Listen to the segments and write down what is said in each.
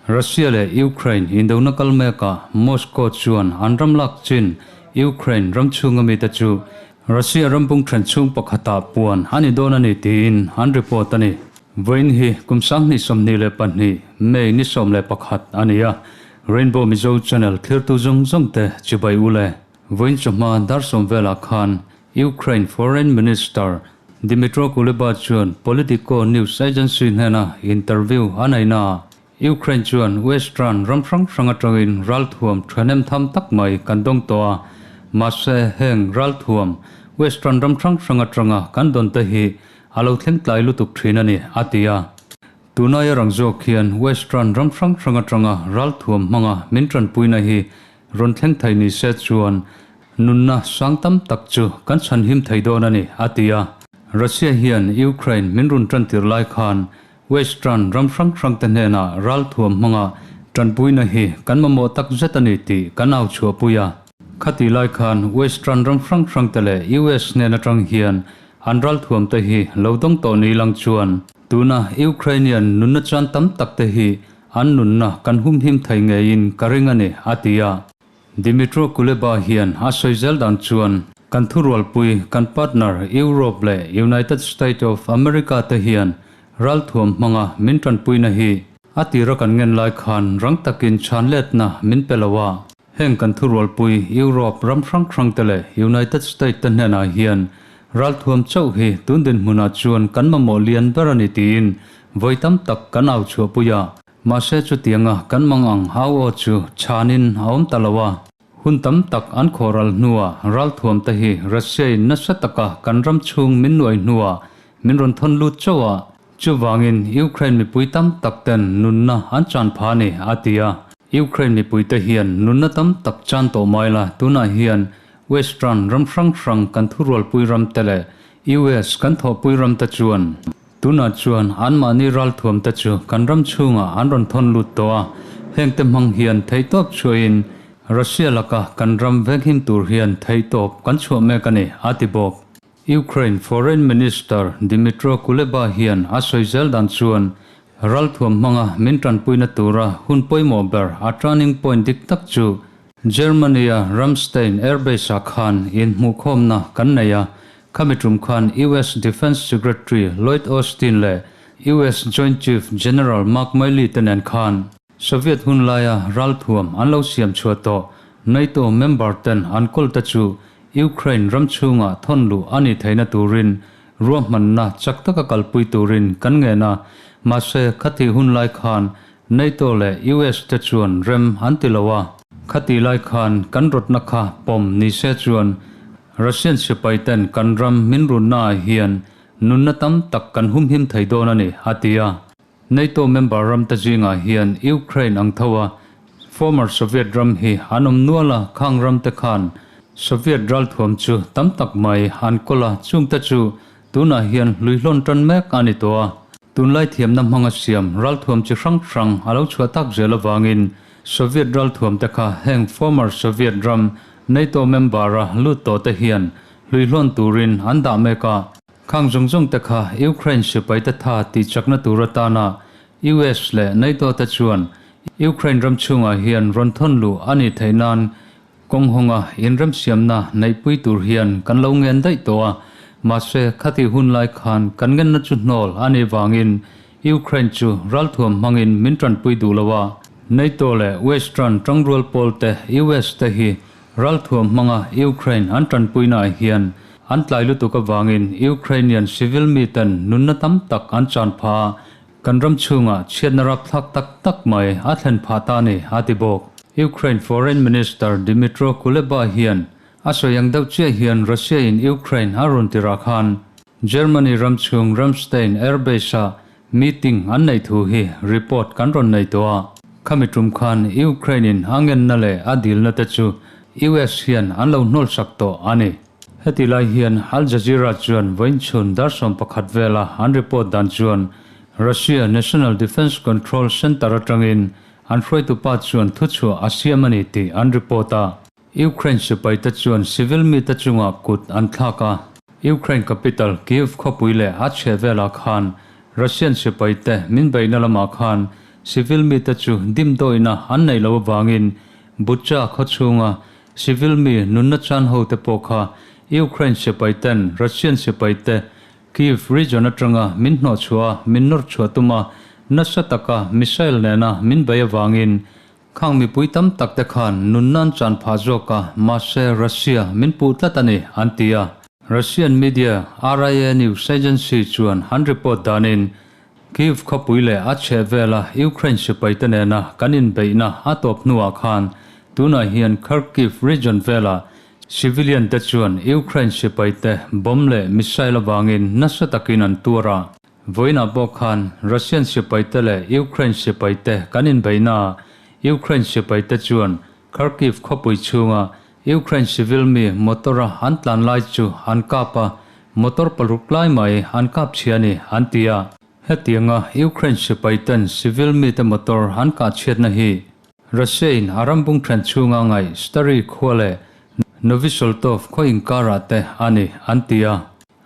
Russia leh Ukraine indona kal mekah Moscow chuan an ram lak chin Ukraine ram chhunga mite chu Russia ram bung then chhung pakhatah puan a ni dawn a ni tiin an report a ni. Vawiin hi kum 2022 May ni 11 a ni a, Rainbow Mizo Channel thlirtu zawng zawng te chibai u le. Vawiin chawhma dar sawm velah khan Ukraine Foreign Minister Dmytro Kuleba chuan Politico news agency hnena interview a neihnaah Ukraine chuan Western ram hrang hrang atangin ralthuam thahnem tham tak mai kan dawng tawh a, mahse heng ralthuam Western ram hrang hrang atanga kan dawn te hi a lo thleng tlai lutuk thin a ni, a ti a. Tunai rang zawk hian Western ram hrang hrang atanga ralthuam hmanga min tanpuina hi rawn thleng thei ni se chuan nunna sang tam tak chu kan chhanhim thei dawn a ni, a ti a. Russia hian Ukraine min rawn tantir lai khan Western ram hrang hrang te hnenah ralthuam hmanga tanpuina hi kan mamawh tak zet a ni tih kan au chhuahpui a. Khati lai khan Western ram hrang hrang te leh US hnen atang hian an ralthuam te hi lo dawng tawh ni lang chuan tuna Ukrainian nunna chan tam tak te hi an nunna kan humhim thei ngeiin ka ring a ni, a ti a. Dmytro Kuleba hian a sawi zel dan chuan kan thurualpui kan partner Europe leh United State of America te hian ralthuam hmanga min tanpuina hi a tira kan ngen lai khan rang takin chhan letna min pe lo a. Heng kan thurualpui Europe ram hrang hrang te leh United State te hnenah hian ralthuam chauh hi tun dinhmunah chuan kan mamawh lian ber a ni tiin vawi tam tak kan au chhuahpui a. Mahse chutianga kan mang ang hau aw chu chhanin a awm ta lo a. Hun tam tak an khawhral hnuah ralthuam te hi Russia in nasa taka kan ram chhung min nuai hnuah min rawn thawn lut chauh a. Chuvangin Ukraine mipui tam tak ten nunna an chan pha a ni, a ti a. Ukraine mipuite hian nunna tam tak chan tawh mai la, tunah hian Western ram hrang hrang kan thurualpui ram te leh US kan thawhpui ram te chuan tunah chuan anmahni ralthuam te chu kan ram chhungah an rawn thawn lut tawh a, hengte hmang hian theihtawp chhuahin Russia laka kan ram venghim tur hian theihtawp kan chhuah mek a ni, a ti bawk. Ukraine Foreign Minister Dmytro Kuleba hian a sawi zel dan chuan ralthuam hmanga min tanpuina tura hun pawimawh ber a turning point dik tak chu Germany-a Ramstein Airbase-ah khan inhmuhkhawmna kan nei a, khami tum khan US Defence Secretary Lloyd Austin leh US Joint Chief General Mark Milley te nen khan Soviet hun laia ralthuam an lo siam chhuah tawh NATO member ten an kawl te chu Ukraine ram chhungah thawn luh a nih theihna turin ruahmanna chak taka kalpui turin kan ngen a, mahse khatih hun lai khan NATO leh US te chuan rem an ti lo a. Khatih lai khan kan rawtna kha pawm ni se chuan Russian sipai ten kan ram min runna ah hian nunna tam tak kan humhim thei dawn a ni, a ti a. NATO member ramte zingah hian Ukraine ang tho a, former Soviet ram hi an awm nual a, khang ramte khan Soviet ralthuam chu tam tak mai an kawl a, chungte chu tunah hian hluihlawn tan mek a ni tawh a. Tunlai thiamna hmanga siam ralthuam chi hrang hrang a lo chhuah tak zel avangin Soviet ralthuamte kha heng former Soviet ram NATO member-a lut tawhte hian hluihlawn turin an dah mek a. Khang zawng zawng te kha Ukraine sipai te tha tih chakna tur atana US leh NATO te chuan Ukraine ram chhungah hian rawn thawn luh a nih theih nan kawng hawnga inremsiamna neihpui tur hian kan lo ngen daih tawh a, mahse khatih hun lai khan kan ngenna chu hnawl a nih vangin Ukraine chu ralthuam hmangin min tanpui duh lo a. NATO leh Western tangrual pawl te US te hi Ralthuam hmanga Ukraine an tanpuinaah hian an tlai lutuk avangin Ukrainian civil miten nunna tam tak an chan phah a, kan ram chhungah chhiatna rapthlak tak tak mai a thlen phah ta a ni, a ti bawk. Ukraine Foreign Minister Dmytro Kuleba hian a sawi ang deuh chiah hian Russia-in Ukraine a rawn tirah khan Germany ram chhung Ramstein Airbase-ah meeting an neih thu hi report kan rawn nei tawh a. Khami tum khan Ukraine-in a ngenna leh a dilna te chu US hian an lo hnawlsak tawh a ni. Heti lai hian Al Jazeera chuan vawiinchhun dar 11 vela an report dan chuan Russia National Defence Control Center atangin an hruaitupa chuan thuchhuah a siam a ni tih an report a. Ukraine sipai te chuan civil mite chungah kut an thlak a. Ukraine capital Kyiv khawpui leh a chhehvelah khan Russian sipai te min beihna lamah khan civil mite chu dimdawina an nei lo awangin Bucha khaw chhunga civil mi nunna chan ho te pawh kha Ukraine sipai ten Russian sipai te Kyiv region atanga min hnawh chhuah a, min nawr chhuah tum a, nasa taka missile nena min bei avangin khang mipui tam tak te khan nunna an chan phah zawk a, mahse Russia min puh tlat a ni, an ti a. Russian media RIA news agency chuan an report danin Kyiv khawpui leh a chhehvela Ukraine sipaite nena kan inbeihna a tawp hnuah khan tunah hian Kharkiv region velah civilian te chuan Ukraine sipaite bomb leh missile avangin nasa takin an tuar a. Vawiinah pawh khan Russian sipaite leh Ukraine sipaite kan inbeihnaah Ukraine sipaite chuan Kharkiv khawpui chhunga Ukraine civil mi motor-a an tlan lai chu an kap a, motor paruk lai mai an kap chhia a ni, an ti a. Hetianga Ukraine sipaiten civil mite motor an kah chhiatna hi Russia-in a ram bung then chhunga ngaih Stary khua leh Novisoltov khaw inkarah te a ni, an ti a.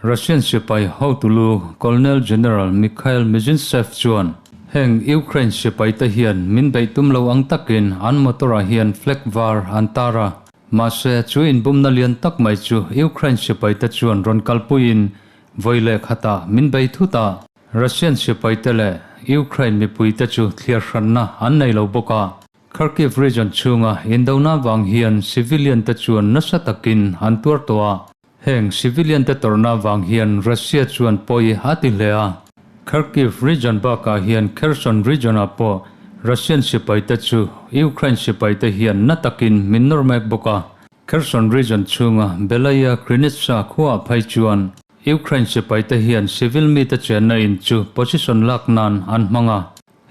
Russian sipai hotulu Colonel General Mikhail Mizintsev chuan, Heng Ukraine sipaite hian min beih tum lo ang takin an motor-ah hian flag var an tar a. Mahse, chu inbumna lian tak mai chu Ukraine sipaite chuan rawn kalpuiin vawi leh khatah min bei thut a. Russian sipaite leh Ukraine mipuite chu thliar hranna an nei lo bawk a. Kharkiv region chhunga indona vang hian civilian-te chuan nasa takin an tuar tawh a. Heng civilian te tawrhna vang hian Russia chuan pawi a ti hle a. Kharkiv region bakah hian Kherson region ah pawh Russian sipai te chu Ukraine sipai te hian na takin min nawr mek bawk a. Kherson region chhunga Belaya Krinitsa khuaah phei chuan Ukraine sipai te hian civil mite chenna in chu position lak nan an hmang a.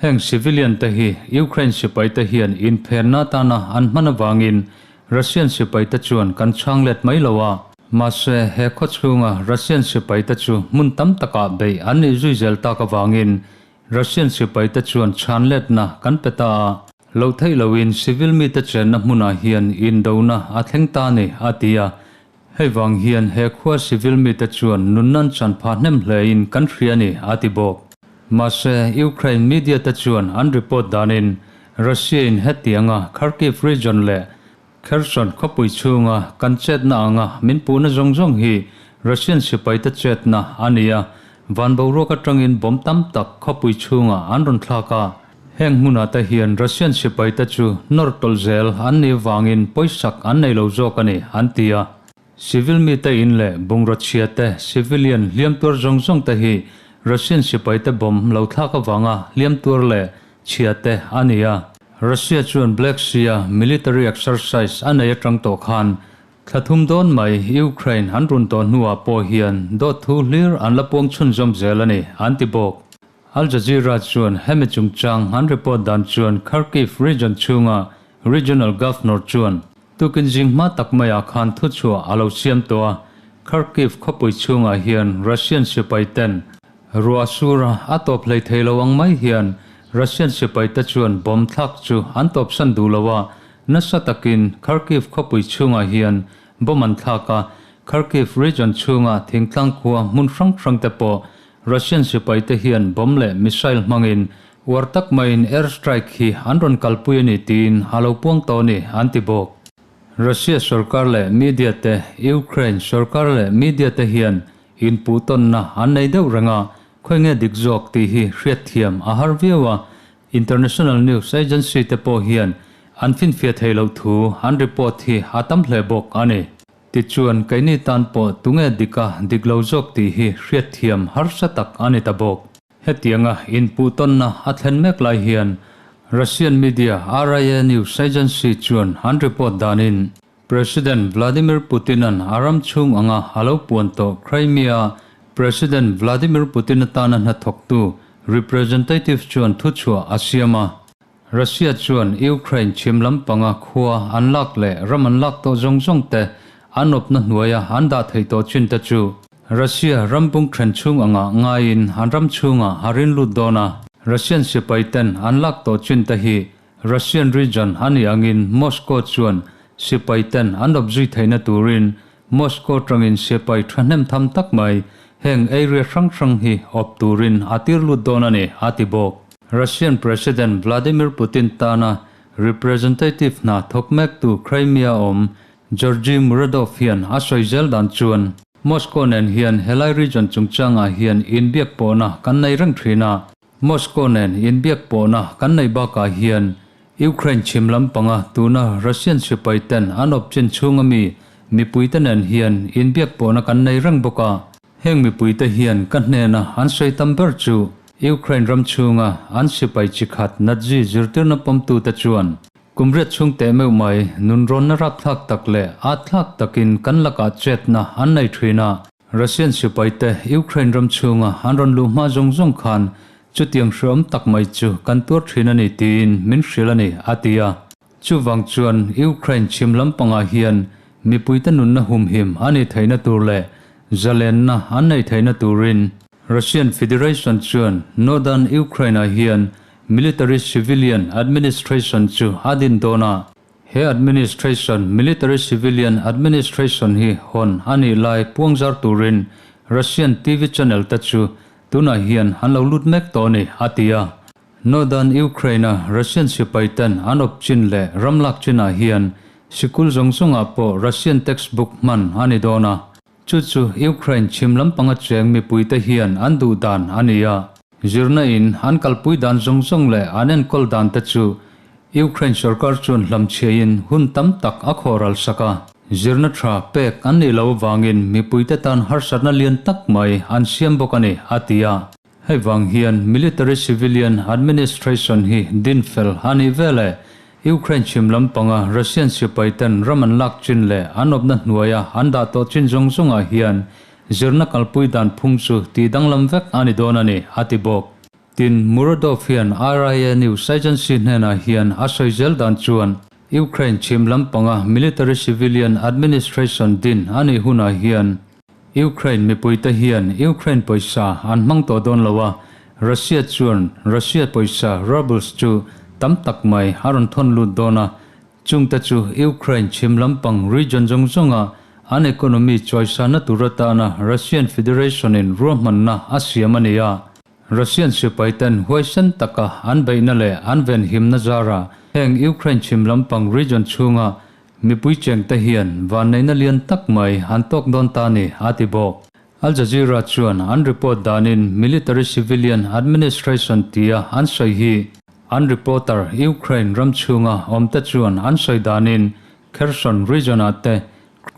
Heng civilian te hi Ukraine sipai te hian inphenna atana an hman avangin Russian sipai te chuan kan chhang let mai lo a. Mahse, he khaw chhunga Russian sipai te chu hmun tam takah beih an nih zui zel tak avangin Russian sipai te chuan chhan letna kan pe ta a. Lo theih loin civil mite chenna hmunah hian indona a thleng ta ni, a ti a. Hei vang hian he khua civil mite chuan nunnan chan phah hnem hlein kan hria a ni, a ti bawk. Mahse, Ukraine media te chuan an report danin Russia-in hetianga Kharkiv region leh Kherson khawpui chhunga kan chetna anga min puhna zawng zawng hi Russian sipaite chetna a ni a, van boruak atangin bomb tam tak khawpui chhungah an rawn thlak a. Heng hmunah te hian Russian sipaite chu nawr tawlh zel an nih vangin pawisak an nei lo zawk a ni, an ti a. Civil mite in leh bungraw chhia te, civilian hliam tuar zawng zawng te hi Russian sipaite bomb lo thlak avanga hliam tuar leh chhia te a ni a. Russia chuan Black Sea-a military exercise a nei atang tawh khan thla thum dawn mai Ukraine an run tawh hnuah pawh hian dawt thu hlir an la puang chhunzawm zel a ni, an ti bawk. Al Jazeera chuan hemi chungchang an report dan chuan Kharkiv region chhunga regional governor chuan tukin zing hma tak maiah khan thuchhuah a lo siam tawh a, Kharkiv khawpui chhungah hian Russian sipai ten ruah sura a tawp hlei thei lo ang mai hian Russian sipai te chuan bomb thlak chu an tawpsan duh lo a, nasa takin Kharkiv khawpui chhungah hian bomb an thlak a, Kharkiv region chhunga thingtlang khua hmun hrang hrang te pawh Russian sipaite hian bomb leh missile hmangin uar tak maiin air strike hi an rawn kalpui a ni tiin a lo puang tawh a ni, an ti bawk. Russia sorkar leh media te, Ukraine sorkar leh media te hian inpuhtawnna an nei deuh reng a, khawi nge dik zawk tih hi hriatthiam a har viau a, international news agency te pawh hian an finfiah theih loh thu an report hi a tam hle bawk a ni. Tichuan, keini tan pawh tunge dika dik lo zawk tih hi hriatthiam harsa tak a ni ta bawk. Hetianga inpuhtawnna a thlen mek lai hian Russian media RIA News Agency chuan an report danin President Vladimir Putin-a'n a ram chhung anga a lo puan tawh Crimea President Vladimir Putin atana hnathawktu representative chuan thuchhuah a siam a. Russia chuan Ukraine chhim lampanga khua an lak leh ram an lak tawh zawng zawng te an awpna hnuaia an dah theih tawh chin te chu Russia ram bung then chhung angah ngaiin an ram chhungah a rin lut dawn a. Russian sipai ten an lak tawh chin te hi Russian region a nih angin Moscow chuan sipai ten an awp zui theihna turin Moscow tangin sipai thahnem tham tak mai heng area hrang hrang hi awp turin a tir lut dawn a ni, a ti bawk. Russian President Vladimir Putin tana representative hna thawk mektu Crimea awm Georgy Muradov hian a sawi zel dan chuan, Moscow nen hian helai region chungchangah hian inbiak pawhna kan nei reng thin a. Moscow nen inbiak pawhna kan nei bakah hian Ukraine chhim lampanga tuna Russian sipai ten an awp chin chhunga mi mipuite nen hian inbiak pawhna kan nei reng bawk a. Heng mipuite hian ka hnena an sawi tam ber chu Ukraine ram chhunga an sipai chi khat Nazi zirtirna pawmtute chuan Kum riat chhung teh meuh mai, nunrawnna rapthlak tak leh atthlak takin kan lakah chetna an nei thin a. Russian sipaite Ukraine ram chhunga an rawn luh hma zawng zawng khan chutiang hreawm tak mai chu kan tuar thin a ni tiin min hrilh a ni, a ti a. Chuvang chuan Ukraine chhim lampangah hian mipuite nunna humhim a nih theihna tur leh zalenna an neih theihna turin Russian Federation chuan Northern Ukraine-ah hian Military Civilian Administration chu a din dawn a. He administration, Military Civilian Administration hi hawn a nih lai puangzar turin Russian TV channel te chu tunah hian an lo lut mek tawh a ni, a ti a. Northern Ukraine-a Russian sipai ten an awp chin leh ram lak chinah hian sikul zawng zawngah pawh Russian textbook hman a ni dawn a. Chu chu Ukraine chhim lampanga cheng mipuite hian an duh dan a ni a. Zirna in an kalpui dan zawng zawng leh an enkawl dan te chu Ukraine sorkar chuan hlamchhiain hun tam tak a khawhral sak a. Zirna tha pek an nih loh avangin mipuite tan harsatna lian tak mai an siam bawk a ni, a ti a. Hei vang hian Military Civilian Administration hi din fel a nih veleh Ukraine chhim lampanga Russian sipai ten ram an lak chin leh an awpna hnuaia an dah tawh chin zawng zawngah hian Zirna kalpui dan phung chu tih danglam vek a ni dawn a ni, a ti bawk. Tin, Muradov hian RIA News Agency hnenah hian a sawi zel dan chuan Ukraine chhim lampanga Military Civilian Administration din a nih hunah hian Ukraine mipuite hian Ukraine pawisa an hmang tawh dawn lo a, Russia chuan Russia pawisa rubles chu tam tak mai a rawn thawn lut dawn a, Chungte chu Ukraine chhim lampang region zawng zawnga an economy chawisana tur atana Russian Federation-in ruahmanna a siam a ni a. Russian sipaiten huaisen taka an beihna leh an venhimna zara heng Ukraine chhim lampang region chhunga mipui chengte hian vanneihna lian tak mai an tawk dawn ta a ni, a ti bawk. Al Jazeera chuan an report danin Military Civilian Administration tia an sawi hi an reporter Ukraine ram chhunga awmte chuan an sawi danin Kherson region-ah te,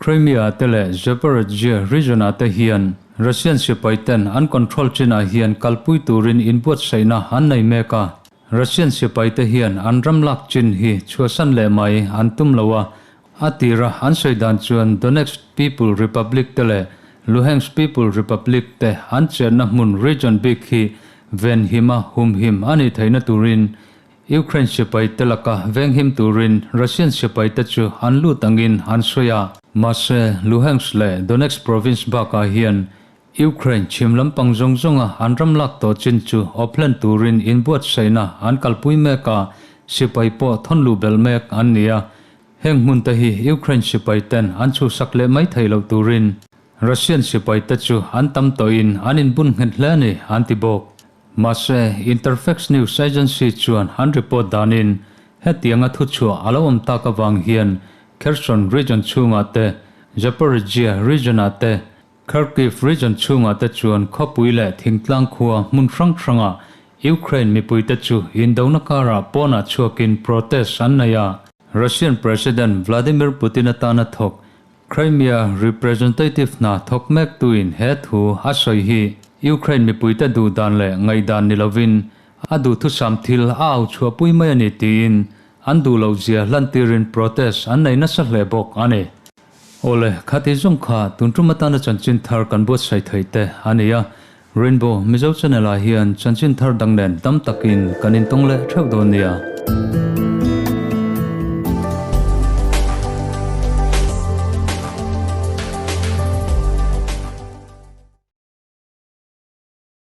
Crimea-ah te leh Zaporizhzhia region-ah te hian Russian sipaiten an control chinah hian kalpui turin inbuatsaihna an nei mek a. Russian sipaite hian an ram lak chin hi chhuahsan leh mai an tum lo a, A tira an sawi dan chuan Donetsk People Republic te leh Luhansk People Republic te an chenna hmun region bik hi venhim a humhim a nih theihna turin Ukraine sipai te laka venghim turin Russian sipai te chu an lut angin an sawi a. Mahse, Luhansk leh Donetsk province bakah hian Ukraine chhim lampang zawng zawnga an ram lak tawh chin chu awp hlen turin inbuatsaihna an kalpui mek a, sipai pawh thawn luh belh mek an ni a. Heng hmun te hi Ukraine sipai ten an chhuhsak leh mai thei loh turin Russian sipai te chu an tam tawhin an inbun nghet hle a ni, an ti bawk. Mahse, Interfax news agency chuan an report danin hetianga thuchhuah a lo awm tak avang hian Kherson region chhungah te, Zaporizhzhia region-ah te, Kharkiv region chhungah te chuan khawpui leh thingtlang khua hmun hrang hrangah Ukraine mipuite chu indona karah pawnah chhuakin protest an nei a. Russian President Vladimir Putin atana thawk Crimea representative hna thawk mektuin he thu a sawi hi Ukraine mipuite duhdan leh ngaihdan ni lovin a duhthusam thil a au chhuahpui mai a ni tiin an duh lohzia hlantirin protest an nei nasa hle bawk a ni. Awle, khati zawng kha tun tum atana chanchin thar kan buatsaih theih te a ni a, Rainbow Mizo Channel ah hian chanchin thar dang nen tam takin kan intawng leh theuh dawn nia.